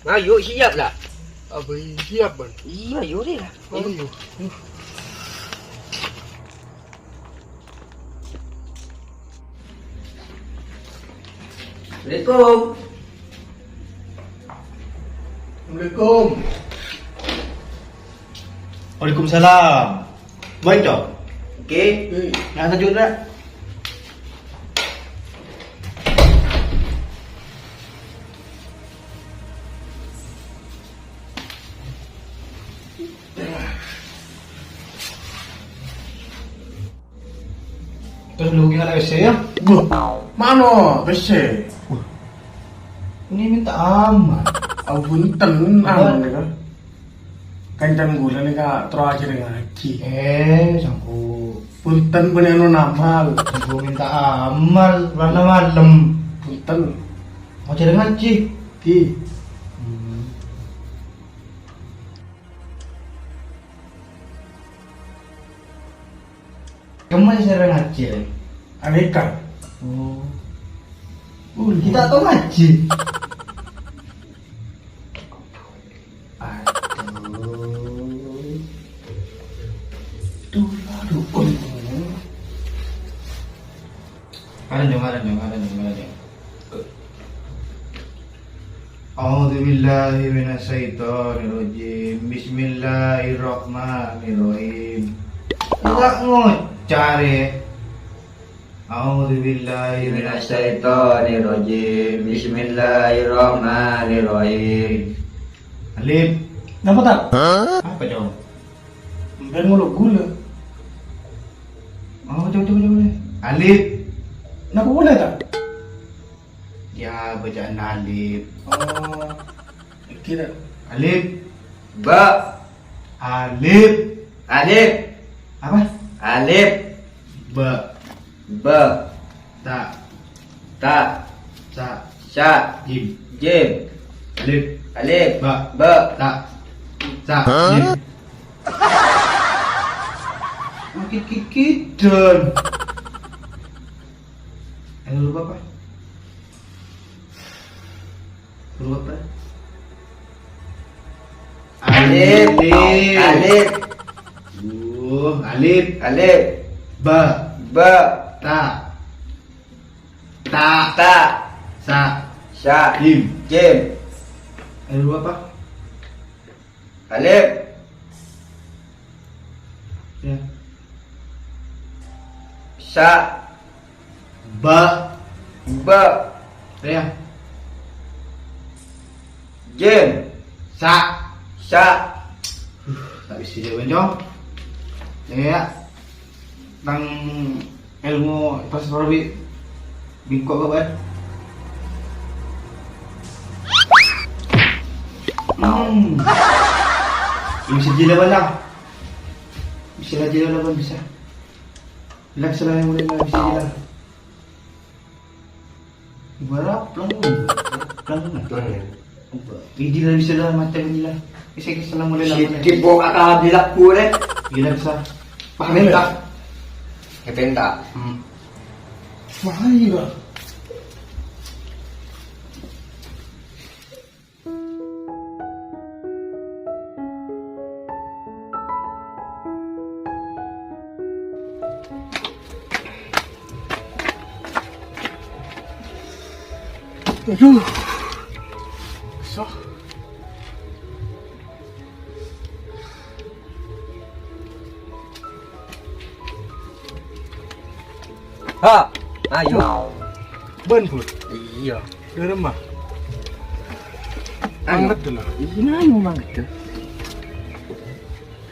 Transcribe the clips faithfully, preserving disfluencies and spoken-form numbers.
Ayo, siap lah. Apa siap, Bang? Iya, yuk deh lah. Ayo. Assalamualaikum. Assalamualaikum. Waalaikumsalam. Boy, Cok. Oke. Nah, lanjut, Ra. Terus lu gimana W C ya? Wah, mano W C? Wah. Ini minta amal. Oh, punten, apa? Amal nèka. Kancana kaulâ nèka terro ajhâr ngajhi. Eh, sangko. Punten, bânnè anu namal. Sangko minta amal, rana malem. Punten. Ajhâr ngajhi. Ki. Hmm. Kemma sè sering ngajhi, Rè? Aneka. Oh. Boleh. Kita tuh ngajhi. Aduh. Tuh, aduh. Aduh, aduh, aduh, aduh, aduh. A'udzubillahi minasyaitonirrajim. Bismillahirrahmanirrahim. Enggak ngoca', Rè. A'udzubillahi minasyaitonirrajim. Bismillahirrahmanirrahim. Alif. Napa, Ta'? Apa, Cong? Mbèn ngolok ghulâ. Oh, coba, coba, coba. Alif. Napa polè, Ta'? Ya, bacaan alif. Oh, iki, Ta'. Alif. Ba. Alif. Alif. Apa? Alif. Ba. Ba. Ta. Ta. Sa. Sa. Jim. Jim. Alif. Alif. Ba. Ba. Ta. Sa. Hah? Jim. Makin kikidan. Ayo, lupa apa? Huruf apa? Alif. Alif. Alif. Uh, alif. Alif. Ba. Ba. Ta. Ta. Ta. Sa. Sa. Jim. Jim. Huruf apa? Alif. Ya. Sa. Ba. Ba. Ya. Jim. Sa. Sa. Uh, tak bisa jawab, Cong. Ya, ya. Tang ilmu pas rabi bingkok apa, eh? Hmm. Ini bisa jila mana? Bisa jila apa bisa? Bilang selain mulai bisa jila. Ibarat pelan. Pelan. Pelan, ya? Apa? Ini lah bisa lah, macam ini lah. Bisa, bisa lah, mulai lah, mulai. Sithik, Bok, akal bilang gue. Gila bisa. Paham ya? Penta. Ya, penta. Hmm. Wah, iya. Aduh. Susah. Ha, ayo. Bân, Bud. Iyâ. Dâremma. Ayo. Mangkat dulu. Iyâ, ayo mangkat.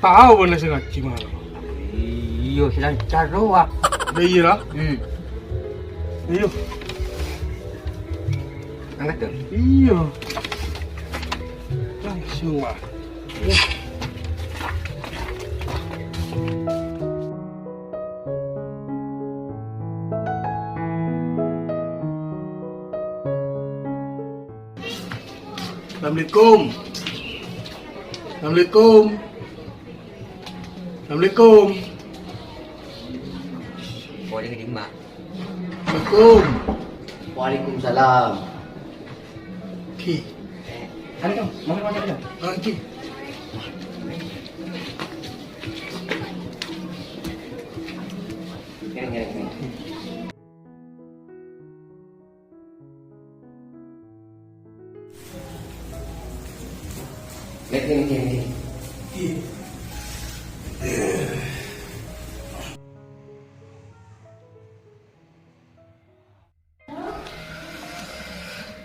Tao bân sè ngajhi malam. Iyâ, sè lancar rowa. Iyâ, lah. Hmm. Iyâ. Mangkat dulu. Iyâ. Langsung, Wak. Assalamualaikum. Assalamualaikum. Assalamualaikum. Waalaikumsalam. Waalaikumsalam. Ki. Ayo, Cong, masuk, masuk, Cong. Oke. Kene, kene, kene. Lihat ini, ini, ini. Iya.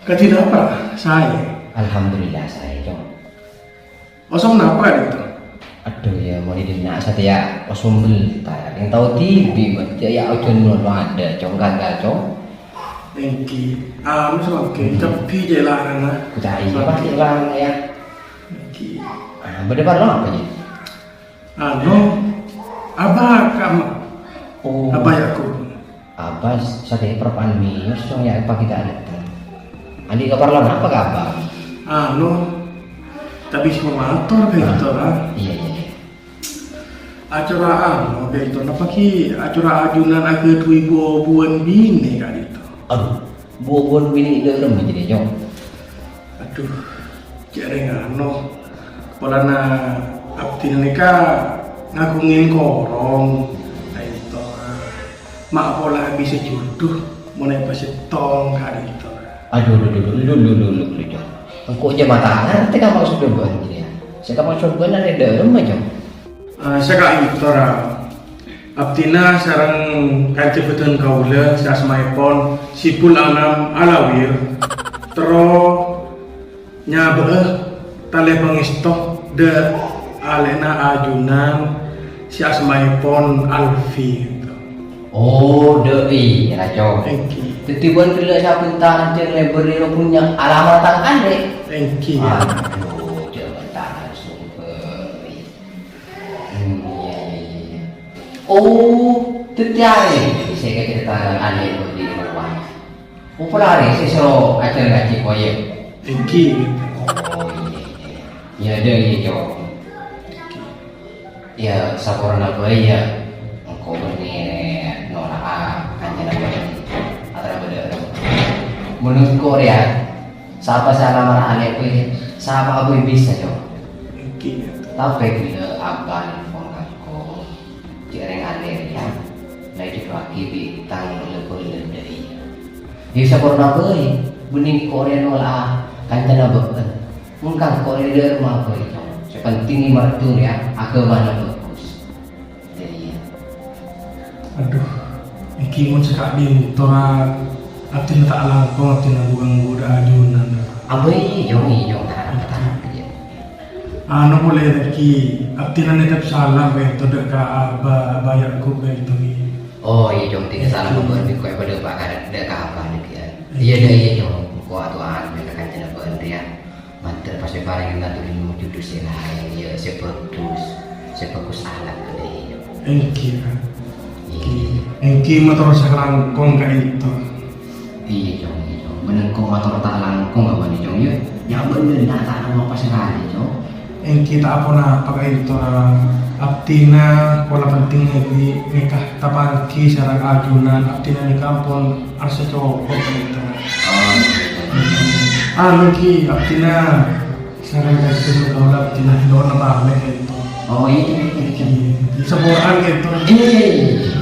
Kadhi napa, saè? Alhamdulillah, saè, Cong. Osom napa, Dito? Adhu, ya, mon è dinna' satèya osom bellâ. Yang tao dhibi', Bang. Ya, ya, ojon mon ada, Cong, gagal, Cong. Èngghi. Anu, samangkèn, hmm, cabbhi cè' larang, ah. Ku ca'èpon, Pak, cè' larang, ya. Èngghi. Ah, bâdâ parlo apa, ya? Anu, Abah ka-, Oh. Abah Yakub. Abah satèya parappa'na mèyos, Cong, ya, apa kita ada? Andi' kaparlowan apa ka Abah? Anu, ta' bisa mator ka Ah. Ito, ah. Iya, iya, iya. Acara anu, ka Ito, napa ghi acara ajunan aghâdhuwi bu-, buwân binè, ka Ito? Adhu, bu-, buwân binè dâ' remma jârèya, Cong? Adhu, jârèya anu, polana abdhina nèka ngaghungè korong, Ito. Ma' pola bisa judhu, mon èpasèttong ka Ito. Adhu, adhu, adhu, adhu, Cong. Engko' jhâ' mata ngartè ka maksodda bâ'na jârèya. Sè ka maksodda bâ'na rè dâ' remma, Cong? Eh, sè ka'ènto, ra. Abdhina sareng kanca bâdân kaulâ sè asmaèpon Sibul Anam Alawir, terro nyabâ'â talè pangèsto dâ' alè'na ajunan sè asmaèpon Alfi. Oh, dâ' iyâ, Cong. Èngghi. Dhâddhi bâ'na ghellâ' sabhânta jhâ' lèbâr è bhunnya alamat tang alè'. Èngghi, ya. Adhu, jhâ' bhânta langsung bâri'. Hmm, iyâ, iyâ, iyâ, iyâ. Oh, dhâddhi arèya sè ècarètana alè' bâdhi rowa. Oh, pola arèya sè soro ajhâr ngajhi koyè. Èngghi. Oh, iyâ, iyâ. Iyâ, dâ' iyâ, Cong. Iyâ, saporana bhâi, yâ. Engko' bânnè nola'a kancana bâ'na. Atarabâ dâ' remma. Mon engko' rèya, sapa sè alamar alè' bhâi, sapa bhâi bisa, Cong. Èngghi, ya. Tapè bilâ abâ' nelpon ka engko', cè' rèng alè' rèya la èjhudhuwaghi bi' tang lè-bâlâ dâ' iyâ. Yâ, saporana bhâi, bânnè engko' rèya nola'a kancana bâ'na. Engko' rèya dâ' remma bhâi, Cong. Sè pentèng marè rèya aghâmana bhâghus. Iyâ, iyâ. Adhu, èngghi mon sè ka'dinto, ra, abdhina ta' langkong, abdhina bu-, ganggu dâ' ajunan, ra. Abâ, iyâ, Cong, iyâ, Cong, ta' arapa, ta' arapa, iyâ. Anu polè, èngghi, abdhina nitip salam, ènto, dâ' ka Abah, Abah Yakub, ènto, ghi. Oh, iyâ, Cong, titip salam, èngghi. Abâ, èngghi, koyè padâ apa ka dâ' ka Abah, ghi, yâ. Iyâ, iyâ, iyâ, Cong, engko' ato'an ka kancana bâ'na rèya. Mandhâr pas èparèngè ngatorè jhudhu sè laèn, iyâ, sè bhâghus, sè bhâghus akhlak ghâllu, iyâ. Èngghi, Pak. Iyâ. Èngghi mator sakalangkong ka'dinto. Iyâ, Cong, iyâ, Cong. Mon engko' mator ta' langkong apa nè, Cong, yâ? Yâ, bhender, ta', ta' napa sakalè, Cong. Èngghi ta' apa-napa ka'dinto, ra. Abdhina pola pentèng èngghi nèka tapangghi sareng ajunan. Abdhina nèka ampon arsa cokop, ka'dinto. Oh, iyâ, iyâ, iyâ. Anu, ghi, abdhina sareng kanca sè kaulâ, abdhina nyo'on pamèt, ka'dinto. Oh, iyâ, iyâ, iyâ, iyâ. Iyâ, saporana, ka'dinto. Iyâ, iyâ, iyâ, iyâ.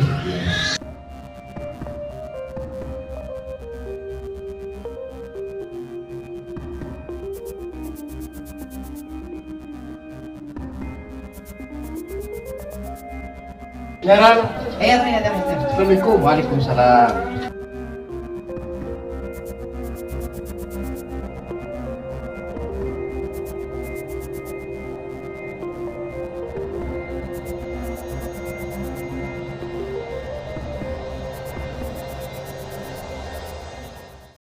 Jalan. Eh, apa ya, Teh? Assalamualaikum. Waalaikumsalam.